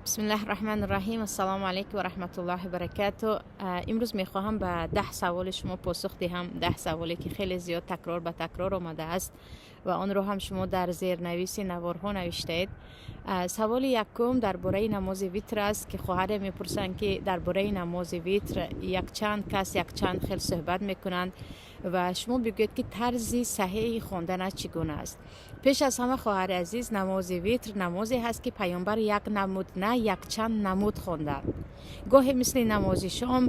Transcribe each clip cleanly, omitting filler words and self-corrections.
Бисмиллаҳи раҳмани раҳим. Ассалому алайкум ва раҳматуллоҳи баракату. Имрӯз мехоҳам ба 10 саволи шумо посух диҳам, 10 саволе, ки хеле зиёд такрор ба такрор омадааст ва онро ҳам шумо дар зернависи наворҳо навиштаед. Саволи якум дар бораи намози витр аст, ки хоҳаре мепурсанд, ки дар бораи намози витр якчанд кас якчанд хел суҳбат мекунанд ва шумо бигӯед, ки тарзи саҳеҳи хонданаш чӣ гуна аст. Пеш аз ҳама, хоҳари азиз, намози витр намозе ҳаст, ки паёмбар як намуд на, якчанд намуд хонданд. Гоҳе мисли намози шом,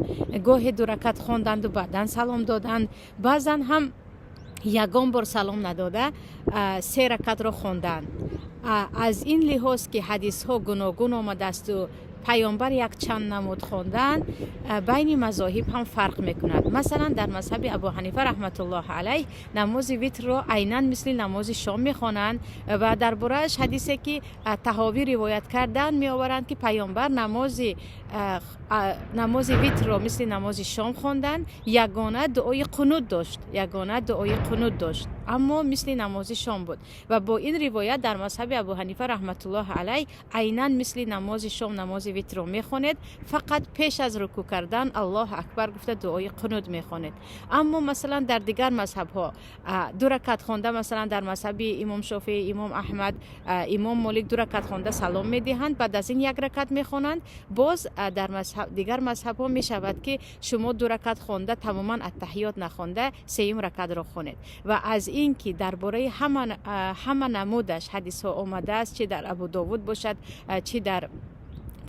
гоҳе ду ракат хонданду баъдан салом доданд, баъзан ҳам ягон бор салом надода се ракатро хонданд. Аз ин лиҳоз, ки ҳадисҳо гуногун омадаасту паёмбар якчанд намуд хонданд, байни мазоҳиб ҳам фарқ мекунад. Масалан, дар мазҳаби Абу Ҳанифа раҳматуллоҳ алайҳ намози витрро айнан мисли намози шом мехонанд ва дар борааш ҳадисе, ки Таҳовӣ ривоят карданд, меоваранд, ки паёмбар намози витрро мисли намози шом хонданд, ягона дуои қунут дошт, ягона дуои қунут дошт, аммо мисли намози шом буд. Ва бо ин ривоят дар мазҳаби Абу Ҳанифа раҳматуллоҳ алайҳ айнан мисли намози шом намози витрро мехонед, фақат пеш аз рукӯъ кардан Аллоҳу акбар гуфта дуои қунут мехонед. Аммо масалан, дар дигар мазҳабҳо ду ракат хонда, масалан, дар мазҳаби имом Шофеӣ, имом Аҳмад, имом Молик ду ракат хонда салом медиҳанд, баъд аз ин як ракат мехонанд. Боз дар дигар мазҳабҳо мешавад, ки шумо ду ракат хонда, тамоман аттаҳиёт нахонда, сеюм ракатро хонед. Ва аз ин ки дар бораи ҳама намудаш ҳадисҳо омадааст, чи дар Абу Довуд бошад, чи дар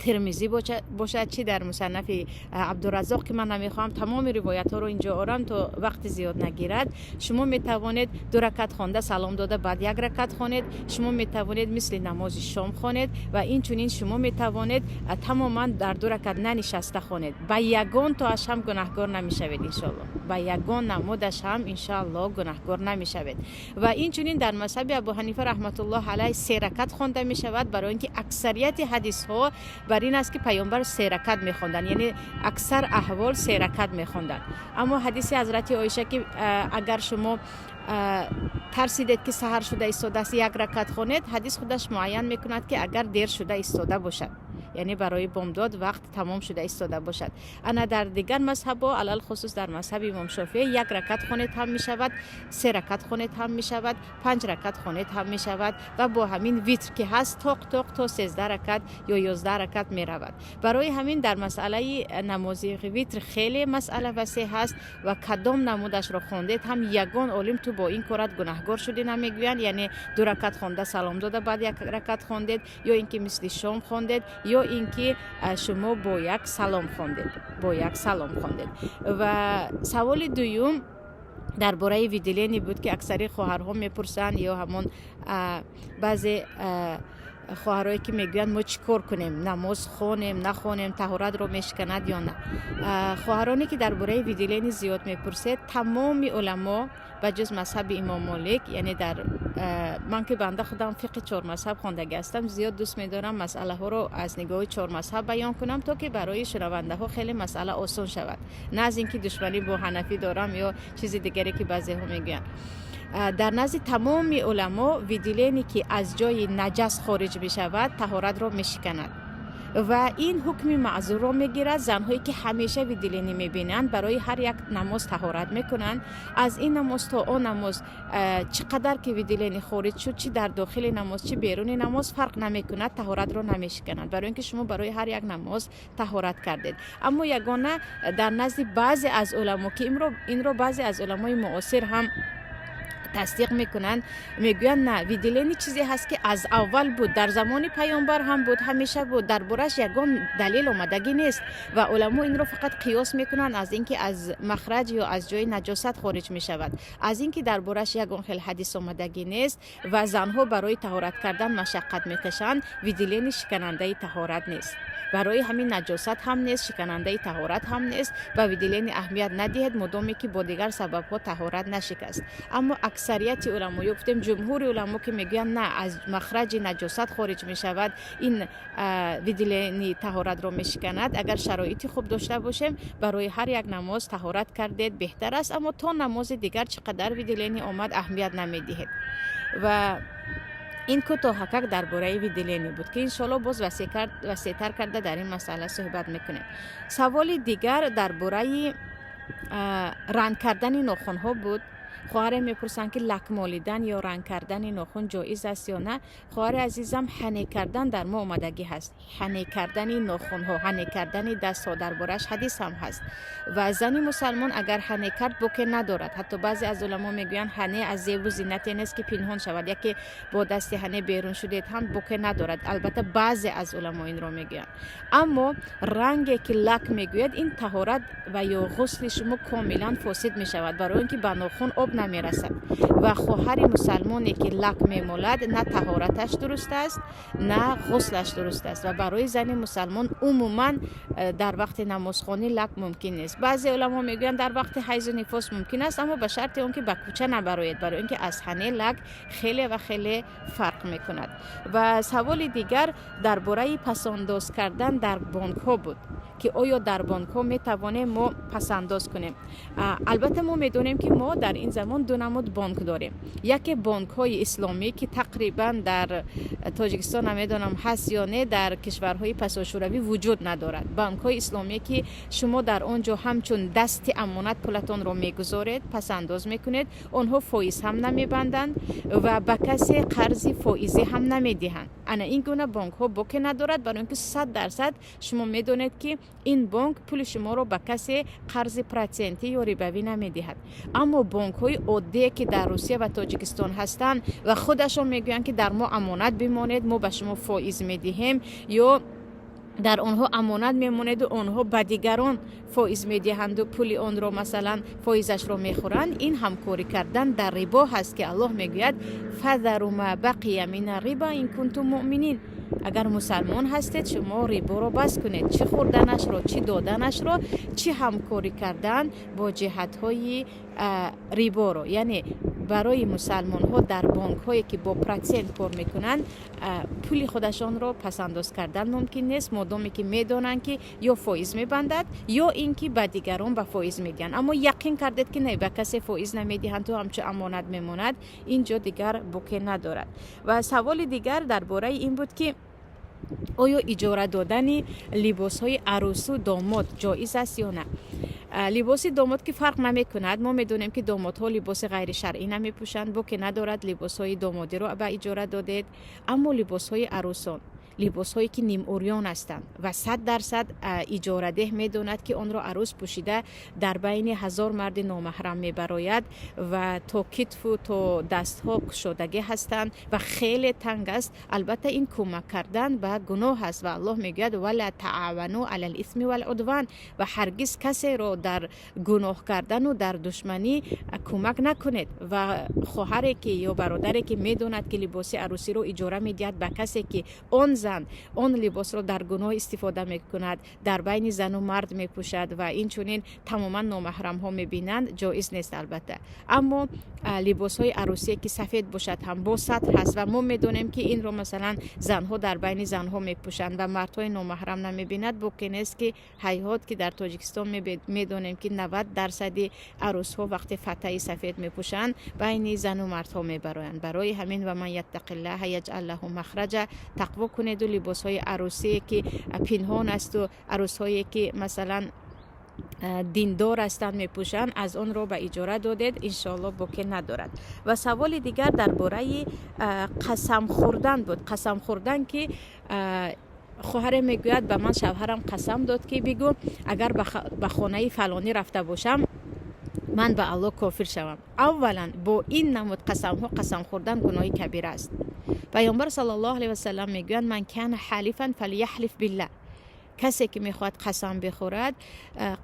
Термизӣ бошад, чи дар Мусаннафи Абдураззоқ, ки ман намехоҳам тамоми ривоятҳоро инҷо орам, то вақти зиёд нагирад. Шумо метавонед ду ракат хонда, салом дода, баъд як ракат хонед, шумо метавонед мисли намози шом хонед ва инчунин шумо метавонед тамоман дар ду ракат нанишаста хонед. Ба ягон тоаш ҳам гунаҳгор намешавед, иншоалло, ба ягон намудаш ҳам, иншоалло, гунаҳгор намешавед. Ва инчунин дар мазҳаби Абу Ҳанифа раҳматуллоҳ алайҳ се ракат хонда мешавад, барои ин ки аксарияти ҳадисҳо бар ин аст, ки паёмбар се ракат мехонданд, яъне аксар аҳвол се ракат мехонданд. Аммо ҳадиси ҳазрати Оиша, ки агар шумо тарсидед, ки саҳар шуда истодааст, як ракат хонед, ҳадис худаш муайян мекунад, ки агар дер шуда истода бошад, яъне барои бомдод вақт тамом шуда истода бошад. Ана дар дигар мазҳабҳо, алалхусус дар мазҳаби имом Шофеӣ, як ракат хонед ҳам мешавад, се ракат хонед ҳам мешавад, панҷ ракат хонед ҳам мешавад ва бо ҳамин витр, ки ҳаст, тоқ тоқ то 13 ракат ё 11 ракат меравад. Барои ҳамин дар масъалаи намози витр хеле масъала васеъ ҳаст ва кадом намудашро хондед ҳам, ягон олим ту бо ин корат гунаҳгор шудӣ намегӯянд. Яъне ду ракат хонда, салом дода, баъд як ракат хондед, ё ин ки мисли шом хондед, ё ин ки шумо бо як салом хондед, бо як салом хондед. Ва саволи дуюм дар бораи выделение буд, ки аксари хоҳарҳо мепурсанд ё ҳамон баъзе хоҳарое, ки мегӯянд, мо чӣ кор кунем, намоз хонем, нахонем, таҳоратро мешиканад ё на. Хоҳароне, ки дар бораи выделение зиёд мепурсед, тамоми уламо ба ҷуз мазҳаби имом Молик, яъне дар ман, ки банда худам фиқҳи чормазҳаб хондагӣ ҳастам, зиёд дӯст медорам масъалаҳоро аз нигоҳи чормазҳаб баён кунам, то ки барои шунавандаҳо хеле масъала осон шавад, на аз ин ки душманӣ бо ҳанафӣ дорам ё чизи дигаре, ки баъзеҳо мегӯянд. Дар назди тамоми уламо выделение, ки аз ҷои наҷас хориҷ мешавад, таҳоратро мешиканад ва ин ҳукми маъзурро мегирад. Занҳое, ки ҳамеша выделение мебинанд, барои ҳар як намоз таҳорат мекунанд. Аз ин намоз то он намоз чӣ қадар ки выделение хориҷ шуд, чӣ дар дохили намоз, чӣ беруни намоз, фарқ намекунад, таҳоратро намешиканад, барои ин ки шумо барои ҳар як намоз таҳорат кардед. Аммо ягона дар назди баъзе аз уламо, ки инро баъзе аз уламои муосир ҳам тасдиқ мекунанд, мегӯянд, на, выделение чизе ҳаст, ки аз аввал буд, дар замони паёмбар ҳам буд, ҳамеша буд, дар борааш ягон далел омадагӣ нест ва уламо инро фақат қиёс мекунанд аз ин ки аз махраҷ ё аз ҷои наҷосат хориҷ мешавад. Аз ин ки дар борааш ягон хел ҳадис омадагӣ нест ва занҳо барои таҳорат кардан машаққат мекашанд, выделение шиканандаи таҳорат нест. Барои ҳамин наҷосат ҳам нест, шиканандаи таҳорат ҳам нест. Ба выделение аҳамият надиҳед, мудоме ки бо дигар сабабҳо таҳорат нашикаст. Аммо аксарияти уламо, ё гуфтем, ҷумҳури уламо, ки мегӯянд, на, аз махраҷи наҷосат хориҷ мешавад, ин выделение таҳоратро мешиканад. Агар шароити хуб дошта бошем, барои ҳар як намоз таҳорат кардед, беҳтар аст, аммо то намози дигар чӣ қадар выделение омад, аҳамият намедиҳед. Ва Ин кӯтоҳакак дар бораи выделение буд, ки иншоалло боз васеътар карда дар ин масъала суҳбат мекунем. Саволи дигар дар бораи ранг кардани нохунҳо буд. Хоҳаре мепурсанд, ки лак молидан ё ранг кардани нохун ҷоиз аст ё на. Хоҳари азизам, ҳане кардан дар мо омадагӣ ҳаст. Ҳане кардани нохунҳо, ҳане кардани дастҳо, дар борааш ҳадис ҳам ҳаст. Ва зани мусалмон агар ҳане кард, боке надорад. Ҳатто баъзе аз уламо мегӯянд, ҳане аз зебу зинате нест, ки пинҳон шавад. Яке бо дасти ҳане берун шудед ҳам, боке надорад. Албатта, баъзе аз уламо инро мегӯянд. Аммо ранге, ки лак мегӯяд, ин таҳорат ва ё ғусли шумо комилан фосид мешавад, барои он ки ба нохун об намерасад. Ва хоҳари мусалмоне, ки лак мемолад, на таҳораташ дуруст аст, на ғуслаш дуруст аст. Ва барои зани мусалмон умуман дар вақти намозхонӣ лак мумкин нест. Баъзе уламо мегӯянд, дар вақти ҳайзу нифос мумкин аст, аммо ба шарти он ки ба кӯча набароед, барои он ки аз ҳане лак хеле ва хеле фарқ мекунад. Ва саволи дигар дар бораи пасандоз кардан дар бонкҳо буд, ки оё дар бонкҳо метавонем мо пасандоз кунем. Албатта, мо медонем, ки мо дар ин замон ду намуд бонк дорем. Яке бонкҳои исломӣ, ки тақрибан дар Тоҷикистон намедонам ҳаст ё не, дар кишварҳои пасошӯравӣ вуҷуд надорад. Бонкҳои исломие, ки шумо дар он ҷо ҳамчун дасти амонат пулатонро мегузоред, пасандоз мекунед, онҳо фоиз ҳам намебанданд ва ба касе қарзи фоизӣ ҳам намедиҳанд. Ана ин гуна бонкҳо боке надорад, барои он ки 100% шумо медонед, ки ин бонк пули шуморо ба касе қарзи процентӣ ё рибавӣ намедиҳад. Аммо бонкҳои оддие, ки дар Русия ва Тоҷикистон ҳастанд ва худашон мегӯянд, ки дар мо амонат бимонед, мо ба шумо фоиз медиҳем, ё дар онҳо амонат мемонеду онҳо ба дигарон фоиз медиҳанду пули онро, масалан, фоизашро мехӯранд, ин ҳамкорӣ кардан дар рибо ҳаст, ки Аллоҳ мегӯяд: فذروا ما بقي من الربا إن كنتم مؤمنين. Агар мусалмон ҳастед, шумо риборо бас кунед, чӣ хӯрданашро, чӣ доданашро, чӣ ҳамкорӣ кардан бо ҷиҳатҳои риборо. Яъне барои мусалмонҳо дар бонкҳое, ки бо процент кор мекунанд, пули худашонро пасандоз кардан мумкин нест, модоме ки медонанд, ки ё фоиз мебандад, ё ин ки ба дигарон ба фоиз медиҳанд. Аммо яқин кардед, ки не, ба касе фоиз намедиҳанд, ту ҳамчун амонат мемонад, ин ҷо дигар боке надорад. Ва саволи дигар дар бораи ин буд, ки оё иҷора додани либосҳои арӯсу домод ҷоиз аст ё на. Либоси домод ки фарқ намекунад. Мо медонем, ки домодҳо либоси ғайришаръӣ намепӯшанд, боке надорад либосҳои домодиро ба иҷора додед. Аммо либосҳои арӯсон, либосҳое, ки нимурён ҳастанд ва 100% иҷорадеҳ медонад, ки онро арӯс пӯшида дар байни 1000 марди номаҳрам мебарояд ва то китфу то дастҳо кушодагӣ ҳастанд ва хеле танг аст, албатта, ин кӯмак кардан ба гуноҳ аст. Ва Аллоҳ мегӯяд: ولا تعاونوا على الإثم والعدوان. Ва ҳаргиз касеро дар гуноҳ кардану дар душманӣ кӯмак накунед. Ва хоҳаре ки ё бародаре ки медонад, ки либоси арӯсиро иҷора медиҳад ба касе, ки он зан он либосро дар гуноҳ истифода мекунад, дар байни зану мард мепӯшад ва инчунин тамоман номаҳрамҳо мебинанд, ҷоиз нест, албатта. Аммо либосҳои арӯсие, ки сафед бошад ҳам, бо сатр ҳаст ва мо медонем, ки инро, масалан, занҳо дар байни занҳо мепӯшанд ва мардҳои номаҳрам намебинад, боке нест, ки ҳайҳот, ки дар Тоҷикистон медонем, ки 90 дарсади арӯсҳо вақте фатаи сафед мепӯшанд, байни зану мардҳо мебароянд. Барои ҳамин ومن يتق الله يجعل له مخرجا. Тақво кунеду либосҳои арӯсие, ки пинҳон асту арӯсҳое, ки, масалан, диндор ҳастанд, мепӯшанд, аз онро ба иҷора додед, иншоалло, боке надорад. Ва саволи дигар дар бораи қасам хӯрдан буд. Қасам хӯрдан, ки хоҳаре мегӯяд: ба ман шавҳарам қасам дод, ки бигӯ, агар ба хонаи фалонӣ рафта бошам, ман ба Аллоҳ кофир шавам. Аввалан, бо ин намуд қасамҳо қасам хӯрдан гуноҳи кабира аст. Паёмбар саллаллоҳу алайҳи васалам мегӯянд: من كان حالفا فليحلف بالله. Касе ки мехоҳад қасам бихӯрад,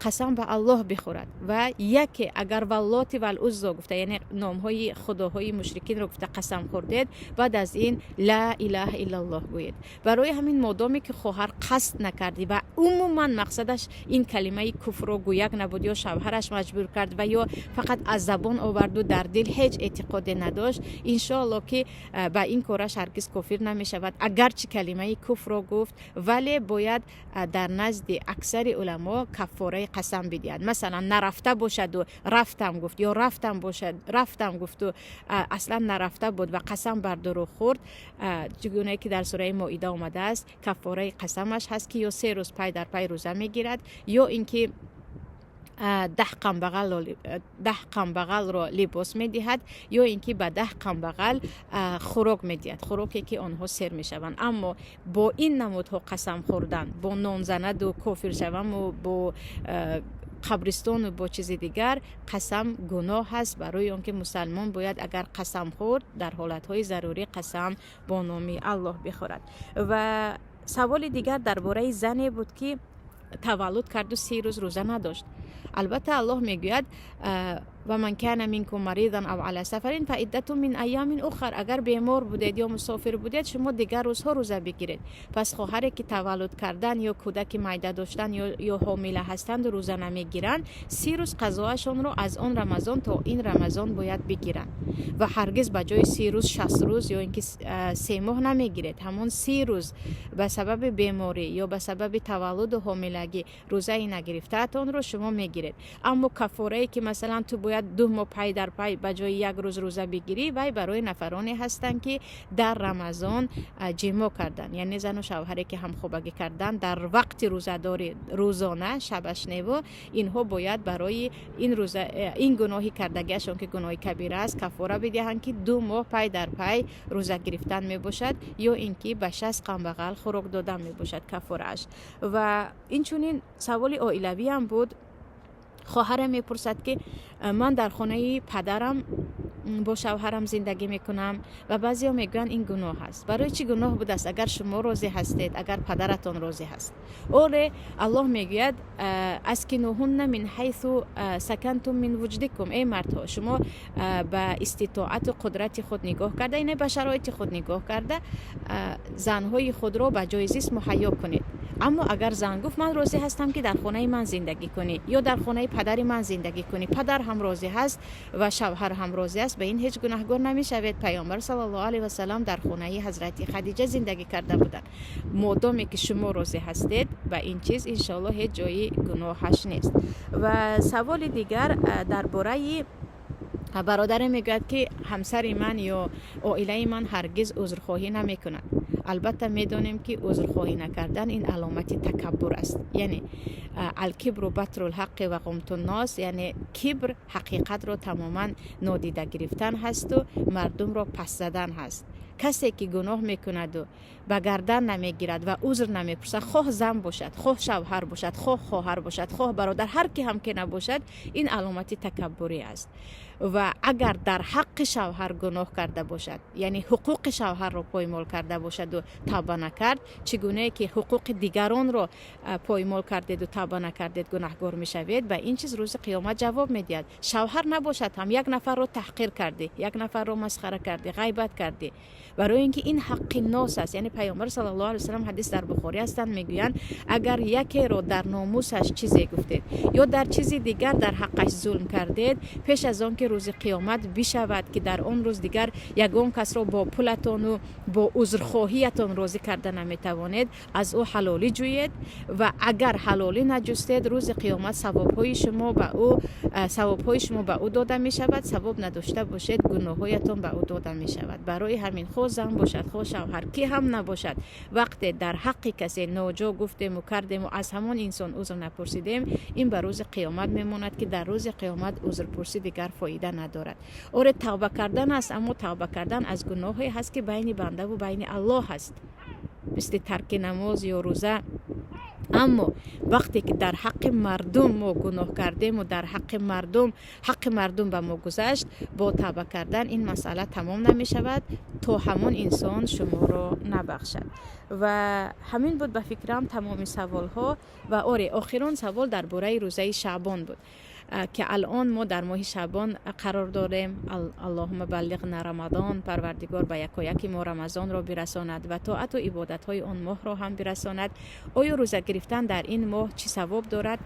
қасам ба Аллоҳ бихӯрад. Ва яке агар واللات والعزى гуфта, яъне номҳои худоҳои мушрикинро гуфта қасам хӯрдед, баъд аз ин لا إله إلا الله гӯед. Барои ҳамин, модоме ки хоҳар қасд накардӣ ва умуман мақсадаш ин калимаи куфрро гӯяк набуд, ё шавҳараш маҷбур кард ва ё фақат аз забон оварду дар дил ҳеҷ эътиқоде надошт, иншоалло, ки ба ин кораш ҳаргиз кофир намешавад, агарчи калимаи куфрро гуфт, вале бояд. Дар назди аксари уламо каффораи қасам бидиҳад. Масалан, нарафта бошаду рафтам гуфт, ё рафтам бошад, рафтам гуфту аслан нарафта буд ва қасам бар дурӯғ хӯрд, чӣ гунае ки дар сураи Моида омадааст, каффораи қасамаш ҳаст, ки ё 3 рӯз пай дар пай рӯза мегирад, ё ин ки 10 камбағалро либос медиҳад, ё ин ки ба 10 камбағал хӯрок медиҳад, хӯроке ки онҳо сер мешаванд. Аммо бо ин намудҳо қасам хӯрдан, бо нонзанаду кофир шаваму бо қабристону бо чизи дигар қасам, гуноҳ аст, барои он ки мусалмон бояд, агар қасам хӯрд, дар ҳолатҳои зарурӣ қасам бо номи Аллоҳ бихӯрад. Ва саволи дигар дар бораи зане буд, ки таваллуд карду 30 рӯз рӯза надошт. Албатта, Аллоҳ мегӯяд: ومن كان منكم مريضا أو على سفر فعدة من أيام أخر. Агар бемор будед ё мусофир будед, шумо дигар рӯзҳо рӯза бигиред. Пас хоҳаре ки таваллуд кардан ё кӯдаки майда доштан ё ҳомила ҳастанду рӯза намегиранд, 30 рӯз қазоашонро аз он Рамазон то ин Рамазон бояд бигиранд ва ҳаргиз ба ҷои 30 рӯз 60 рӯз ё ин ки 3 моҳ намегиред. Ҳамон 30 рӯз ба сабаби беморӣ ё ба сабаби таваллуду ҳомилагӣ рӯзаи нагирифтаатонро шумо мегиред. Аммо каффорае ки, масалан, ту бояд 2 моҳ пай дар пай ба ҷои як рӯз рӯза бигирӣ, вай барои нафароне ҳастанд, ки дар Рамазон ҷимо карданд, яъне зану шавҳаре ки ҳамхобагӣ карданд дар вақти рӯзадори рӯзона, шабаш неву, инҳо бояд барои ин рӯза, ин гуноҳи кардагиашон, ки гуноҳи кабира аст, каффора бидиҳанд, ки 2 моҳ пай дар пай рӯза гирифтан мебошад ё ин ки ба 60 камбағал хӯрок додан мебошад каффорааш. Ва инчунин саволи оилавиам буд. Хоҳарам мепурсад, ки ман дар хонаи падарам бо шавҳарам зиндагӣ мекунам ва баъзеҳо мегӯянд, ин гуноҳ аст. Барои чӣ гуноҳ будааст, агар шумо розӣ ҳастед, агар падаратон розӣ ҳаст? Оре, Аллоҳ мегӯяд: أسكنوهن من حيث سكنتم من وجدكم. Эй мардҳо, шумо ба иститоату қудрати худ нигоҳ карда, ине ба шароити худ нигоҳ карда, занҳои худро ба ҷои зист муҳайё кунед. Аммо агар зан гуфт: «Ман розӣ ҳастам, ки дар хонаи ман зиндагӣ кунӣ ё дар хонаи падари ман зиндагӣ кунӣ», падар ҳам розӣ ҳаст ва шавҳар ҳам розӣ аст, ба ин ҳеҷ гунаҳгор намешавед. Паёмбар саллаллоҳу алайҳи васалам дар хонаи ҳазрати Хадиҷа зиндагӣ карда буданд. Модоме ки шумо розӣ ҳастед ба ин чиз, иншоалло, ҳеҷ ҷои гуноҳаш нест. Ва саволи дигар дар бораи бародаре мегӯяд, ки ҳамсари ман ё оилаи ман ҳаргиз узрхоҳӣ намекунад. Албатта, медонем, ки узрхоҳӣ накардан ин аломати такаббур аст, яъне الكبر بطر الحق وغمط الناس, яъне кибр ҳақиқатро тамоман нодида гирифтан ҳасту мардумро пас задан ҳаст. Касе ки гуноҳ мекунаду ба гардан намегирад ва узр намепурсад, хоҳ зан бошад, хоҳ шавҳар бошад, хоҳ хоҳар бошад, хоҳ бародар, ҳар ки ҳам ки набошад, ин аломати такаббурӣ аст. Ва агар дар ҳаққи шавҳар гуноҳ карда бошад, яъне ҳуқуқи шавҳарро поймол карда бошаду тавба накард, чӣ гунае ки ҳуқуқи дигаронро поймол кардеду тавба накардед, гунаҳгор мешавед, ба ин чиз рӯзи қиёмат ҷавоб медиҳад. Шавҳар набошад ҳам, як нафарро таҳқир кардӣ, як нафарро масхара кардӣ, ғайбат кардӣ, барои ин ки ин ҳаққи нос аст. Яъне Паёмбар саллаллоҳу алайҳи васалам, ҳадис дар Бухорӣ ҳастанд, мегӯянд: агар якеро дар номусаш чизе гуфтед ё дар чизи дигар дар ҳаққаш зулм кардед, пеш аз он ки рӯзи қиёмат бишавад, ки дар он рӯз дигар ягон касро бо пулатону бо узрхоҳиятон розӣ карда наметавонед, аз ӯ ҳалолӣ ҷӯед. Ва агар ҳалолӣ наҷустед, рӯзи қиёмат савобҳои шумо ба ӯ дода мешавад, савоб надошта бошед, гуноҳҳоятон ба ӯ дода мешавад. Барои ҳамин, хоҳ зан бошад, хоҳ шавҳар, ки ҳам набошад, вақте дар ҳаққи касе ноҷо гуфтему кардему аз ҳамон инсон узр напурсидем, ин ба рӯзи қиёмат мемонад, ки дар рӯзи қиёмат узрпурсӣ дигар фоида надорад. Оре, тавба кардан аст, аммо тавба кардан аз гуноҳе ҳаст, ки байни бандаву байни Аллоҳ ҳаст, мисли тарки намоз ё рӯза. Аммо вақте ки дар ҳаққи мардум мо гуноҳ кардему дар ҳаққи мардум, ҳаққи мардум ба мо гузашт, бо тавба кардан ин масъала тамом намешавад, то ҳамон инсон шуморо набахшад. Ва ҳамин буд, ба фикрам, тамоми саволҳо. Ва оре, охирон савол дар бораи рӯзаи Шаъбон буд, ки алон мо дар моҳи Шаъбон қарор дорем. اللهم بلغنا رمضان. Парвардигор ба якояки мо Рамазонро бирасонад ва тоату ибодатҳои он моҳро ҳам бирасонад. Оё рӯза гирифтан дар ин моҳ чӣ савоб дорад?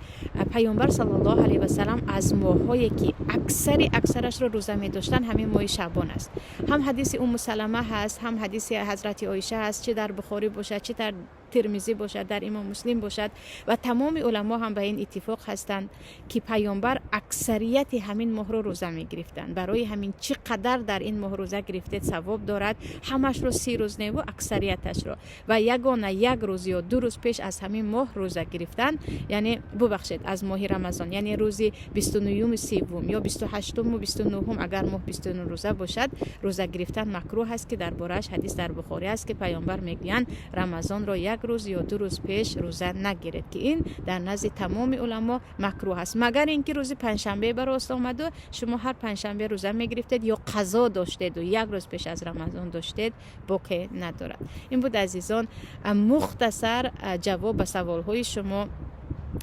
Паёмбар саллаллоҳу алайҳи васалам аз моҳҳое ки аксари аксарашро рӯза медоштанд, ҳамин моҳи Шаъбон аст. Ҳам ҳадиси Умму Салама ҳаст, ҳам ҳадиси ҳазрати Оиша ҳаст, чӣ дар Бухорӣ бошад, чӣ дар Термизӣ бошад, дар Имом Муслим бошад. Ва тамоми уламо ҳам ба ин иттифоқ ҳастанд, ки Паёмбар аксарияти ҳамин моҳро рӯза мегирифтанд. Барои ҳамин чӣ қадар дар ин моҳ рӯза гирифтед, савоб дорад. Ҳамашро 30 рӯз неву аксарияташро. Ва ягона як рӯз ё 2 рӯз пеш аз ҳамин моҳ рӯза гирифтан, яъне, бубахшед, аз моҳи Рамазон, яъне рӯзи 29-уми, 30-ум ё 28-уму 29-ум, агар моҳ 29 рӯза бошад, рӯза гирифтан макрӯҳ аст, ки дар борааш ҳадис дар Бухорӣ аст, ки Паёмбар мегӯянд: «Рамазонро як рӯз ё 2 рӯз пеш рӯза нагиред», ки ин дар назди тамоми уламо макрӯҳ аст. Магар ин ки рӯзи панҷшанбе ба рост омаду шумо ҳар панҷшанбе рӯза мегирифтед ё қазо доштеду як рӯз пеш аз Рамазон доштед, боке надорад. Ин буд, азизон, мухтасар ҷавоб ба саволҳои шумо.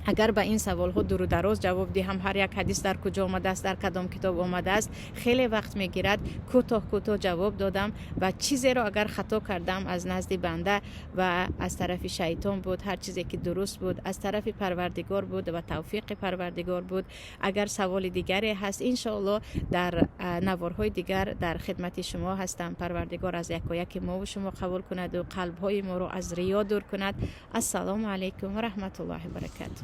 Агар ба ин саволҳо дуру дароз ҷавоб диҳам, ҳар як ҳадис дар куҷо омадааст, дар кадом китоб омадааст, хеле вақт мегирад. Кӯтоҳ кӯтоҳ ҷавоб додам ва чизеро агар хато кардам, аз назди банда ва аз тарафи шайтон буд. Ҳар чизе ки дуруст буд, аз тарафи Парвардигор буд ва тавфиқи Парвардигор буд. Агар саволи дигаре ҳаст, иншоалло, дар наворҳои дигар дар хидмати шумо ҳастам. Парвардигор аз якояки мову шумо қабул кунаду қалбҳои моро аз риё дур кунад. Ассалому алайкум ва раҳматуллоҳи баракату.